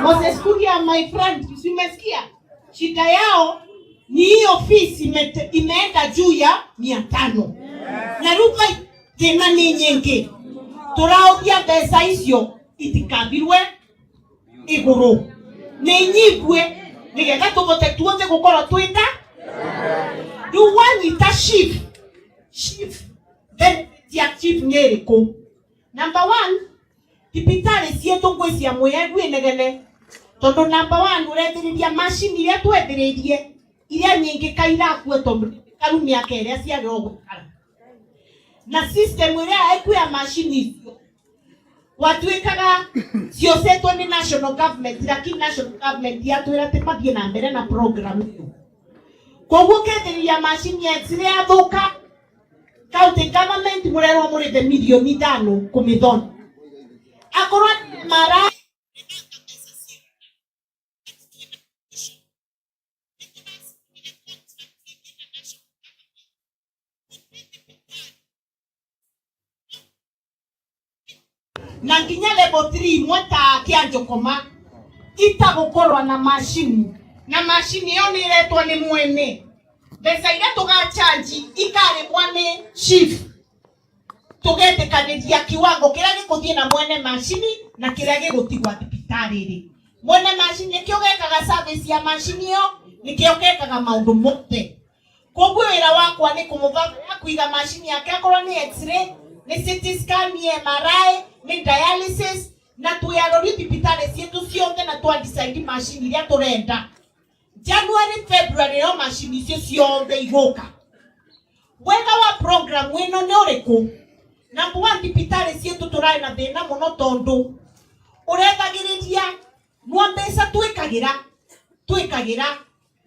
Moses Kuria, my friend, si umesikia? Shida yao ni hiyo fees imeenda juu ya 500. Na rĩu thĩna nĩ nyingĩ, tũraũria mbeca icio itikambirwe igũrũ, nĩ nyibue nĩgetha tũvote tuothe gũkorwo twĩta rĩu wanyita SHIF. SHIF, benefit ya SHIF nĩ ĩrĩkũ? Number one, thibitarĩ cietũ ngwĩcia mwĩyagu inegene, tondũ number one, ũrethĩrĩria macini iria twethĩrĩirie iria nyingĩ kairakue, tondũ karu mĩaka ĩrĩa ciagĩrĩirwo gũikara na system ĩrĩa ĩkuo ya macini icio gwatuĩkaga ciocetwo nĩ national government, lakini national government yatwĩra atĩ mathiĩ na mbere na program ĩyo. Koguo kethĩrĩria macini ya X-ray yathũka, county government mũrerwo mũrĩhe 5 mirioni kũmĩthondeka. Akorwo mara na nginya level 3 imwe ta Kĩanjũkoma itagũkorwo na macini, na macini ĩyo nĩ ĩretwo nĩ mwene, mbeca iria tũgachanji ikarĩhwo nĩ SHIF. Tũgetĩkanĩria kiwango kĩrĩa gĩkũthiĩ na mwene macini na kĩrĩa gĩgũtigwa thibitarĩ rĩ. Mwene macini nĩkĩo gekaga service ya macini ĩyo, nĩkĩo gekaga maũndũ mothe. Koguo wĩra wakwa nĩ kũmũbanga ya kũiga macini yake, akorwo nĩ X-ray, nĩ CT scan, nĩ MRI, nĩ dialysis, na twĩ arori thibitarĩ ciitũ ciothe na twa decide macini iria tũrenda. January, February no macini icio ciothe igũka. Wega wa program ĩno nĩ ũrĩkũ? Number one, thibitarĩ ciitũ tũrarĩ na thĩna mũno, tondũ ũrethagĩrĩria nwa mbeca twĩkagĩra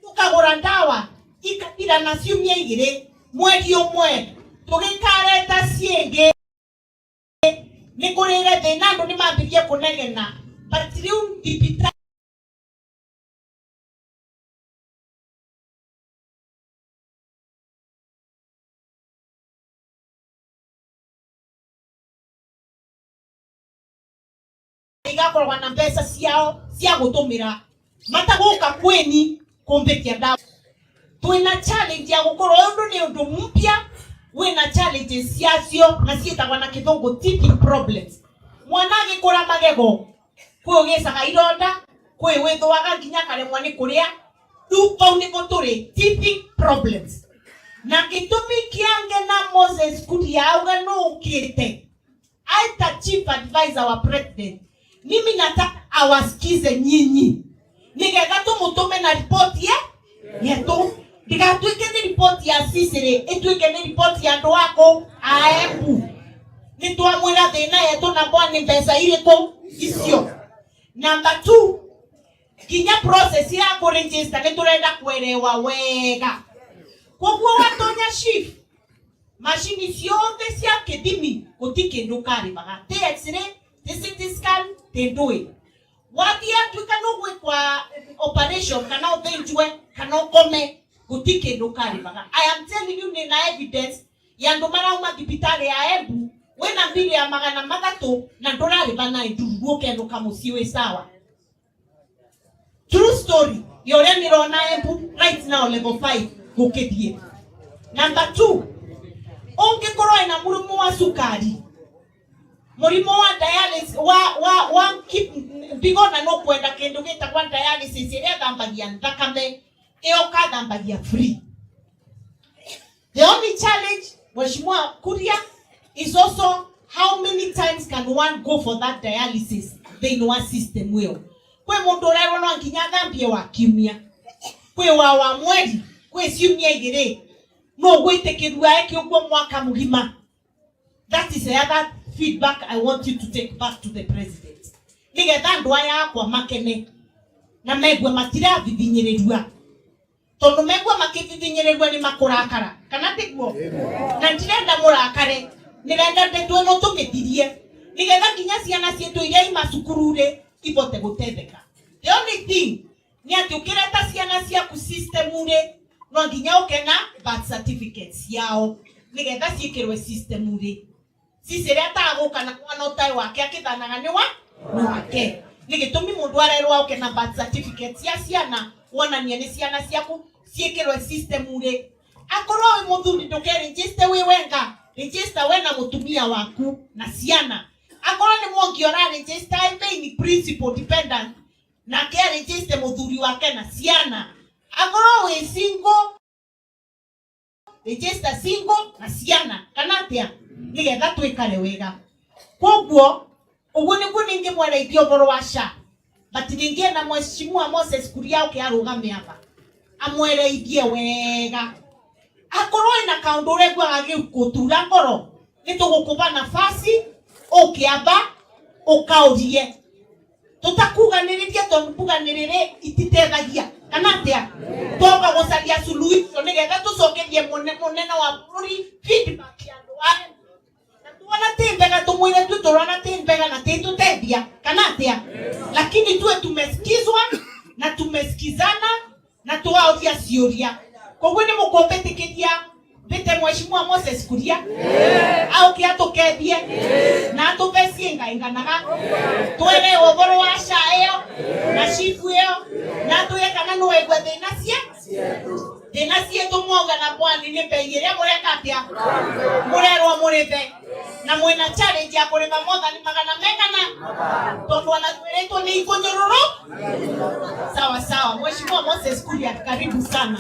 tukagũra ndawa ikathira na ciumia 2, mweri ũmwe, tũgĩkareta ciĩngĩ nĩ kũrĩre thĩna, andũ nĩ mambirie kũnegena. But rĩu thibitarĩ igakoragwo na mbeca ciao cia gũtũmĩra matagũka kweni kũmbĩtia ndawa. Twĩna challenge ya gũkorwo ũndũ nĩ ũndũ mpya, wĩna challenges ciacio na ciĩtagwo na kĩthũngũ teething problems. Mwana agĩkũra magego, kwĩ ũgĩcaga ironda, kwĩ wĩthũaga nginya akaremwo nĩ kũrĩa. Rĩu pau nĩvo tũrĩ, teething problems. Na gĩtũmi kĩange na Moses Kuria auga nũũkĩte aita chief advisor wa president, mimi nataka awasikize nyinyi nigetha tumutume na ripoti ye yetu, ndigatuike ni ripoti ya Sisiri, ituike ni ripoti ya andu ako a Embu. Ni twamwira thina yetu na mbwa ni mbeca iriku icio. Number two, nginya process ya kũregister nĩ tũrenda kuelewa wega. Koguo watonya SHIF, macini ciothe cia kĩthimi gũti kĩndũ karĩbaga, ti X-ray, ti CT scan, ti ndũĩ. Wathiĩ atuĩka nũgwĩkwa operation kana ũthĩnjwe kana ũkome, gũti kĩndũ karĩbaga. I am telling you, nĩ na evidence ya andũ marauma thibitarĩ ya Embu wĩna mbiri ya 300 na ndũrarĩba na ndururu, ũkenũka mũciĩ wĩ sawa. True story ya ũrĩa nĩrona Embu right now, level 5 gũkĩthiĩ. Number 2, ũngĩkorwo wĩna mũrimũ wa cukari, mũrimũ wa dialysis, wa ndigona no kwenda kĩndũ gĩtagwa dialysis ĩrĩa thambagia thakame, ĩyo kathambagia free. The only challenge, Mheshimiwa Kuria, is also how many times can one go for that dialysis thĩinĩ wa system ĩyo. Kwĩ mũndũ ũrerwo no nginya athambie wa kiumia, kwĩ wa mweri, kwĩ ciumia 2, no gwĩtĩkĩrua eke ũguo mwaka mũgima. That is the other feedback I want you to take back to the president, nĩgetha andũ aya akwa makene na megue matirathithinyĩrĩrua, tondu megua makithithinyĩrĩrua nĩ makũrakara, kana tiguo? Na ndirenda mũrakare, nĩrenda ndeto ĩno tũmĩthirie nĩgetha nginya ciana ciitũ iria ima cukuru-rĩ ibote gũtetheka. The only thing nĩ atĩ ũkĩreta ciana ciaku system-rĩ, no nginya ũke na birth certificate ciao nĩgetha ciĩkĩrwe system-rĩ. Cicĩrĩ atagũka na mwana ũtarĩ wake akĩthanaga nĩ wa nĩ wake. Nĩ gĩtũmi mũndũ arerwo oke na birth certificate cia ciana, wonanie nĩ ciana ciaku, ciĩkĩrwe system rĩ. Akorwo wĩ mũthuri, ndũke register wĩ wenga, register we na mũtumia waku na ciana. Akorwo nĩ mwongi ũra register main principal dependent, nake register mũthuri wake na ciana. Akorwo wĩ single, register single na ciana, kana atia, nigetha twikare wega. Koguo uguo niguo ningi mwereithia ũhoro wa SHA, but ningi na Mheshimiwa Moses Kuria oke arũgame aba amwereithie wega. Akorwo ina kaundu ũregua gagĩgũtura ngoro, nĩ tũgũkũba nafasi ũkĩamba ũkaũrie, tũtakuganĩrĩria, tondũ kuganĩrĩrĩ ititethagia, kana atĩa? Twoka gũcaria suluhisho nĩgetha tũcokerie mũnene wa bũrũri feedback ya andũ aya, na tuona ti mbega, tumwire tu turona ti mbega na ti tutethia, kana atia? Lakini tuwe tumesikizwa na tumesikizana na tuwaũria ciũria. Koguo nĩ mũkũmbĩtĩkĩria mbĩte Mheshimiwa Moses Kuria auke atũkethie na atũbe ciĩngainganaga, twere ũhoro wa SHA ĩyo na SHIF ĩyo, na atwĩre kana nĩ waigua thĩna cia thĩna cietũ. Mwauga na pwani nĩ bei ĩrĩa mũreka atĩa, mũrerwo mũrĩbe, na mwĩna challenge ya kũrĩba mothani magana megana, tondũ ona twĩrĩtwo nĩ ikũnyũrũrũ. Sawa sawa. Mheshimiwa Moses Kuria, karibu sana.